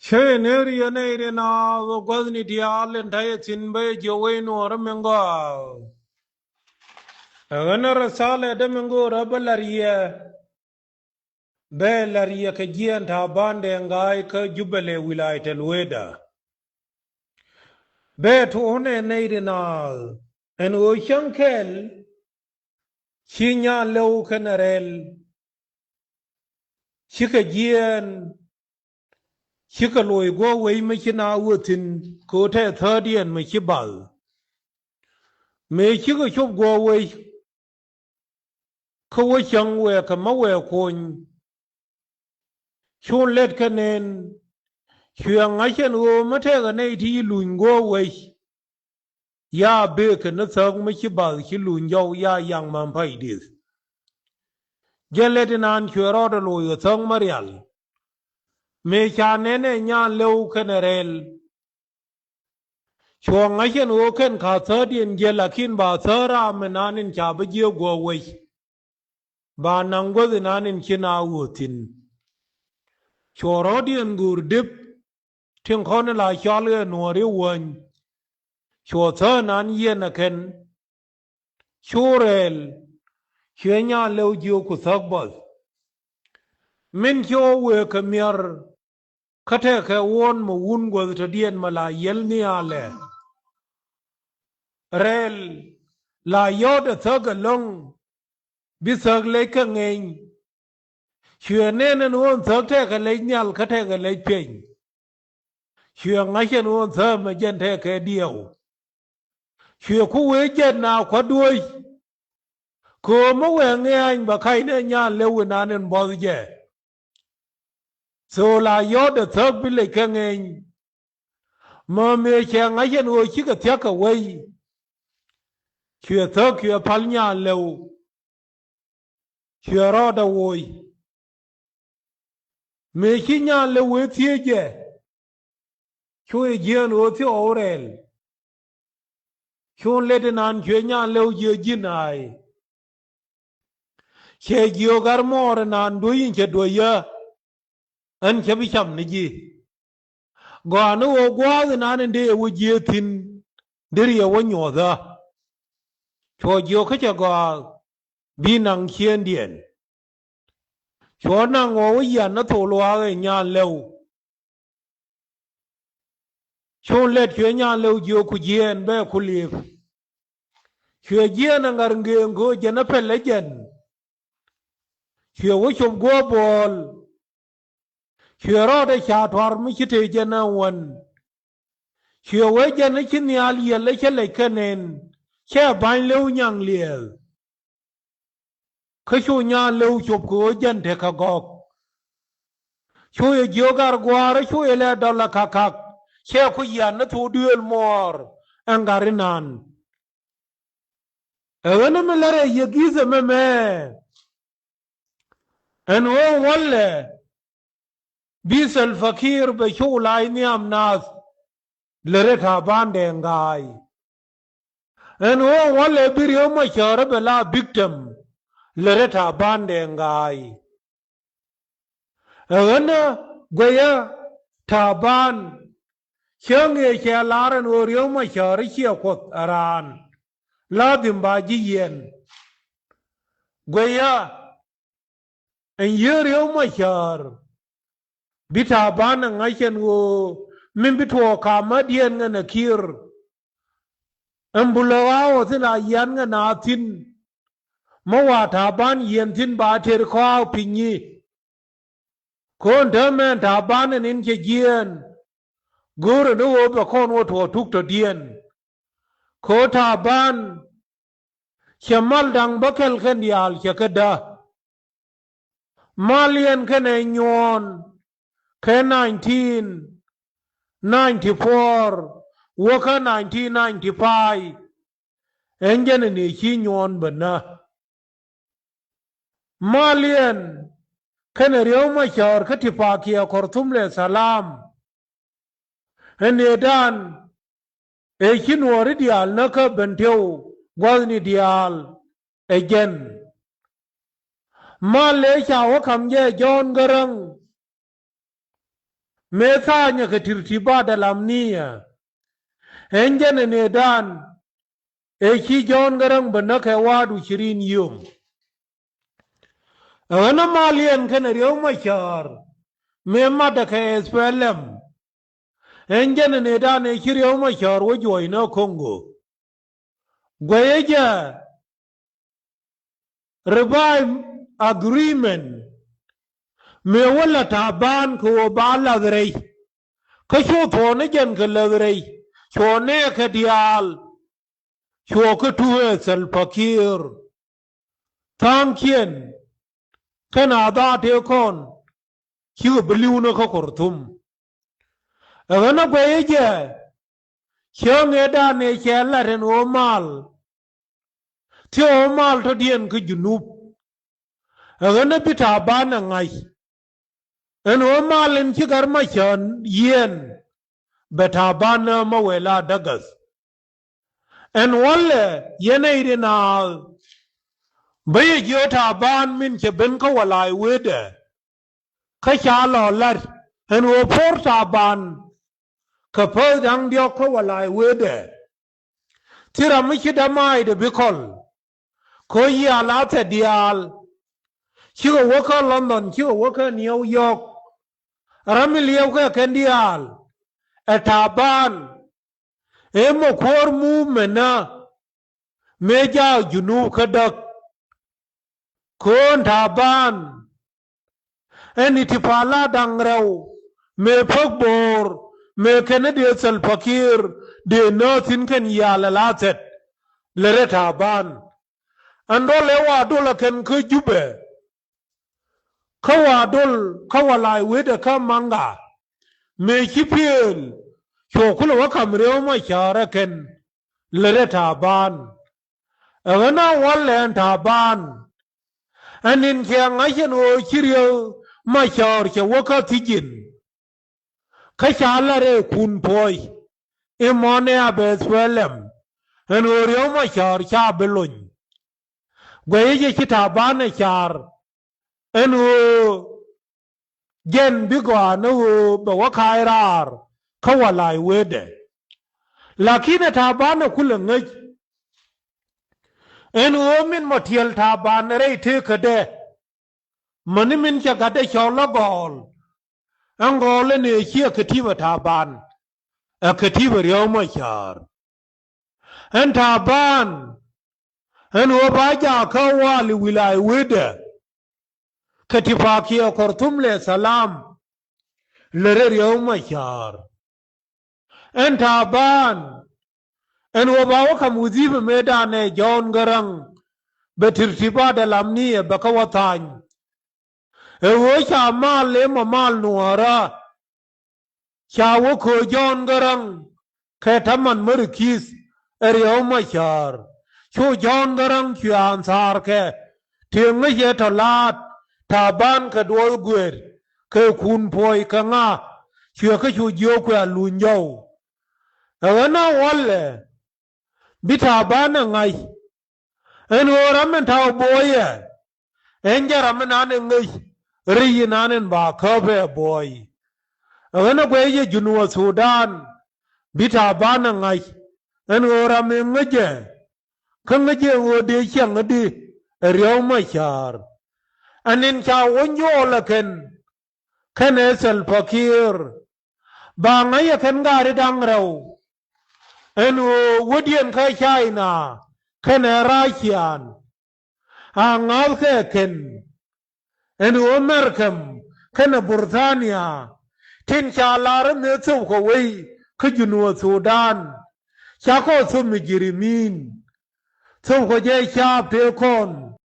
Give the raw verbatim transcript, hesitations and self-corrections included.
Cä yɛn ëë riɛn ɛ irin a ɣöö gua̱thni diaal in ta̱yɛ thi̱n bä yɛ jiök wec nuɔɔrä min gɔaa. Ɛ ɣän ɛ rɛthalɛ dee min go̱o̱rä bä la̱r yɛ. Bɛ la̱r yɛ kɛ jiɛɛn ta̱a̱ bandɛ ŋa̱a̱c kä Jubɛlɛ wilayɛ tɛl wecda. Bɛ tuɔ̱ɔ̱nɛ nɛy ri naath ɛn ɣöö cäŋ kɛl ci nyan lɛw kɛnɛ rɛl. Cikɛ jiɛɛn cikɛ loc guɔ wec mi ci na wä thi̱n kɛ ɣöö tɛ thäärdiɛn mi ci bath. Mëë cikɛ cop guɔ wec kä wä cäŋ wɛɛkɛ mä wɛɛk kuɔny. Cu lɛt kɛ nɛn cuɛ ŋa̱c ɛn ɣöö mä tɛkɛ nɛy ti ci luny guɔ wec. Ya bëëkɛ ni thäk mi ci bath ci luny jɔw ya yaŋ ma̱m pay dieth. Jɛn lɛt inan cuɛ rɔɔdɛ loc kɛ thäk mä rial. Mëë ca nɛn ɛ nyan lɛw kɛnɛ rɛl. Cuɔ ŋa̱c ɛn ɣöö kɛn ka thäärdiɛn jiɛl lakin ba thäär ram inan in ca bä jiëë guɔ wec. Ba naŋ guäth inan in ci na wä thi̱n. Cuɔ rɔ̱diɛn go̱o̱r dep tin kɔn in la cɔal ɣɛ nuɔ̱ɔ̱ri wäny. Cuɔ thäär inan yiɛn ɛ kɛn. Cu rɛɛl cuɛ nyan lɛw jiök ku thäk bäth. Min ci ɣä wëë kɛ mi̱er kä tɛkɛ wuɔ̱n mi wun guäth tɔ̱diɛn mi la yiɛl nhialɛ. Rɛɛl la yɔ̱ɔ̱t ɛ thäk ɛlɔ̱ŋ bi thäk lec kä ŋeny. Cuɛ nɛn ɛn ɣöö thäk tɛkɛ lec nhial kä tɛkɛ lec piɛny. Cuɛ ŋa̱c ɛn ɣöö thäk mɛ jɛn tɛkɛ diɛw. Cuɛ ku wee jɛn na kua̱t duɔ̱c. Kɛ ɣöö mä wee ŋɛ̈ny bɛ ka̱cnɛ nyan lɛw inan in buɔth jɛ. Thok la yɔ̱ɔ̱t ɛ thäk bi lec kä ŋeny. Mä mëë cɛ ŋa̱c ɛn ɣöö cikɛ thia̱k kɛ wei. Cuɛ thäk cuɛ pal nyan lɛw. Cuɛ rɔɔdɛ woc. Mëë ci nyan lɛw wee thiec jɛ. Cu yɛ jiɛɛn ɣöö thiɔɔk rɛɛl. Cun lɛt inan cuɛ nyan lɛw jiɛ ji̱n aay. Cɛ jiök ar mɔɔr inan duɔ̱c in cɛ duɔ̱c yä. Ɣän cä bi cam ni ji̱. Gɔaa ni ɣöö gua̱a̱th inan in dee yɛ wä jiëë thi̱n. Deri yɛ wä nyuɔ̱thä. Cuɔ jiök kä cɛ gɔaa bi naŋ ciëëndiɛn. Cuɔ naŋ ɣɔw i̱ yian ni thok luaak ɛ nyan lɛw. Cun lɛt cuɛ nyan lɛw jiök ku jiɛɛn bɛ ku liep. Cuɛ jiɛɛn ɛ ŋa̱r ŋeeŋ kɛ ɣöö jɛn ɛ pɛl ɛ jɛn. Cuɛ wä cop guɔ buɔɔl. Cuɛ rɔɔdɛ ca tuar mi ci tëë jɛn ɛ wän. Cuɛ wee jɛn ɛ ci nhial yiɛl ɛ cä lɛc kɛ nɛn. Cɛ ba̱ny lɛw nyaŋ liɛɛl. Kä cu nyan lɛw cop kɛ ɣöö jɛn tekɛ gɔ̱k. Cu yɛ jiök ar gua̱a̱r cu yɛ lɛ dɔl ɛ ka̱ka̱k. Cɛ ku yian ni thok duëël muɔɔr ɛn gat inan. Ɛ ɣän mi lärɛ yɛ gi̱th ɛmɛmɛ. Ɛn ɣöö wälɛ bi Salva Kiir bɛ cu lac nhiam naath. Lɛ rɛ ta̱a̱ bandɛ ŋa̱a̱y. Ɛn ɣöö wälɛ bi Riek Machar bɛ la victim. Lɛ rɛ ta̱a̱ bandɛ ŋa̱a̱y. Ɛ ɣän guɛyä ta̱a̱ ban. Cäŋ yɛ cɛ lar ɛn ɣöö Riek Machar ciɛ kuɔth ɛ raan. Ladhim ba ji̱ yiɛn. Guɛyä ɛn yiëë Riek Machar. Bi ta̱a̱ ban ɛ ŋa̱c ɛn ɣöö min bi tuɔɔk ka̱m mädiɛn ŋän ɛ Kiir. Ɛn bulɛ ɣa̱a̱ ɣɔ̱ thi̱n a yian ŋän a thi̱n. Mä wa ta̱a̱ ban yiɛn thi̱n ba tër kɔaak pinyi. Ko̱n täämɛ ɛn ta̱a̱ ban ɛn in cɛ jiɛɛn. Go̱o̱rɛ ni ɣöö bɛ kɔn wä tuɔɔk tuk tɔ̱diɛn. Kɛ ɣöö ta̱a̱ ban cɛ mal da̱ŋ bäkɛl kɛn diaal cɛ kä dä. Mal yɛn kɛnɛ nyuɔ̱ɔ̱n kɛ nineteen ninety-four wäkä nineteen ninety-five. Ɛn jɛn ɛn ëë ci nyuɔ̱ɔ̱n bä nä. Mal yɛn kɛnɛ Riek Machar kä tipakiɛ Khartoum lɛ thalam. Ɛn ëë dan ëë ci nuɔɔri diaal näkä Bentiu gua̱thni diaal ɛ jɛn. Mal ëë ca wä ka̱m jɛ John Garang. mëë tha̱a̱nyɛ kɛ tirtibat al amniya. Ɛn jɛn ɛ nëëdan ëë ci Jɔ̱ɔ̱n Gäräŋ bä näk kɛ wa̱a̱du cirin yom. Ɛ ɣän ɛ mal yɛn kɛnɛ Riek Machar mëë matdɛ kɛ S P L M. Ɛn jɛn ɛ nëëdan ëë ci Riek Machar wä juɔ̱ɔ̱cnä Congo. Guɛyä jɛ revive agreement mëë wä la Taban kɛ ɣöö ba lath rɛy. Kä cu thuɔ̱ɔ̱ni jɛn kɛ lath rɛy, cuɔ nɛɛkɛ diaal, cuɔ kä tuŋ ɛ Salva Kiir. Tha̱a̱ŋkiɛn kɛnɛ adhaar tëë kɔn cikɛ bi li̱w ni kä Khartoum. Ɛ ɣän ɛ guɛyä jɛ cä ŋëëdan ëë cɛ lat ɛn ɣöö mal, thiee ɣöö mal tɔ̱diɛn kä Junub. Ɛ ɣän ɛ bi Taban ɛ ŋa̱c ɛn ɣöö mal in ci Gär Machar yiɛn bɛ Taban ɛ ma wëë la dägäth. Ɛn wälɛ yɛn ɛ i̱ di naath bä yɛ jiö Taban min cɛ ben kä wä la̱a̱c wetdɛ. Kä ca lɔ la̱t ɛn ɣöö po̱r Taban kɛ päth da̱ŋ diɔ̱k kä wä la̱a̱c wetdɛ. Thil ram mi ci dämaacdɛ bi kɔl. Kä yiaal a thɛt diaal cikɛ wä kä London, cikɛ wä kä New York. Ram mi liɛw kɛ kɛn diaal ɛ Taban. Ëë mɔ kuäär movement ɛ mëë jaak Junub kä däk. Köön Taban ɛn i̱ ti pala da̱ŋ rɛw mëë päk Bo̱o̱r mëë kɛn i̱ dee Salva Kiir dee nääth thi̱n kɛn yiaal ɛ la thɛt. Lɛ rɛ Taban ɛn dɔl ëë wa dol ɛ kɛn kä Jubɛ. Kä wa dol kä wä la̱a̱c wetdɛ kä Maŋga mëë ci piëël. Cuɔ kulɛ wä ka̱m Riek Machar ɛ kɛn. Lɛ rɛ Taban ɛ ɣän a wälɛ ɛn Taban. Ɛn in cɛ ŋa̱c ɛn ɣöö ci Riek Machar cɛ wä kä thi̱ji̱n. Kä ca lat ɛ kun puɔ̱ɔ̱c i̱ mɔnɛ a bɛ thuɛlɛm ɛn ɣöö Riek Machar ca bi lony. Guɛyä jɛ ci Taban ɛ car ɛn ɣöö jɛn bi gɔaa ni ɣöö bɛ wä ka̱a̱c raar kä wä la̱a̱c wetdɛ. Lakin ɛ Taban ɛ kulɛ ŋäc ɛn ɣöö min mɔ tiɛl Taban rɛy tëëkädɛ. Mäni min cɛ gatdɛ cɔl ɛ gɔɔl ɛn gɔɔl ɛn ëë ciɛ kɛ ti̱pɛ Taban ɛ kɛ ti̱pɛ Riek Machar. Ɛn Taban ɛn ɣöö ba jakä wali wilay wetdɛ kɛ tipakiɛ Khartoum lɛ thalam. Lɛ rɛ Riek Machar. Ɛn Taban ɛn ɣöö ba wä ka̱m wudhipɛ mëëdan ɛ Jɔ̱ɔ̱n Gäräŋ bɛ tirtibat al amniya bɛ kä wä tha̱a̱ny. Ɛ ɣöö ca mal ëë mɔ mal nuɔ̱ɔ̱rä. Ca wä köö Jɔ̱ɔ̱n Gäräŋ kɛ ta̱man mä riki̱th ɛ Riek Machar. Cu Jɔ̱ɔ̱n Gäräŋ cuɛ an thaarkɛ tëë ŋäcɛ tɔ̱ la̱a̱t Taban kɛ duɔth guëër kɛ kun puɔ̱ɔ̱c kɛ ŋa. Cuɛ kä cu jiök kuɛ a luny jɔw. Ɛ ɣän a wälɛ bi Taban ɛ ŋa̱c ɛn ɣöö ram min ta̱w buɔyɛ. Ɛn jɛ ram mi nan in ŋäc ri yi nan in ba käp ɛ buɔy. Ɛ ɣän ɛ guɛy jɛ Junub Thudan bi Taban ɛ ŋa̱c ɛn ɣöö ram in ŋäc jɛ. Kä ŋäc jɛ ɣöö dee ciɛŋ i̱di ɛ Riek Machar. Ɛn in ca wä nyuɔɔl ɛ kɛn kɛnɛ Salva Kiir. Ba ŋa̱c ɛ kɛn gaari da̱ŋ rɛw ɛn ɣöö wädiɛn kä China kɛnɛ Russian. A ŋa̱thkɛ kɛn ɛn ɣöö Mɛrkɛm kɛnɛ Burthania tin ca lar mëë thöpkɔ wei kä Junub Thudan. Cakɔ thöp mi jirimin thöpkɔ jɛ caap tëë kɔn.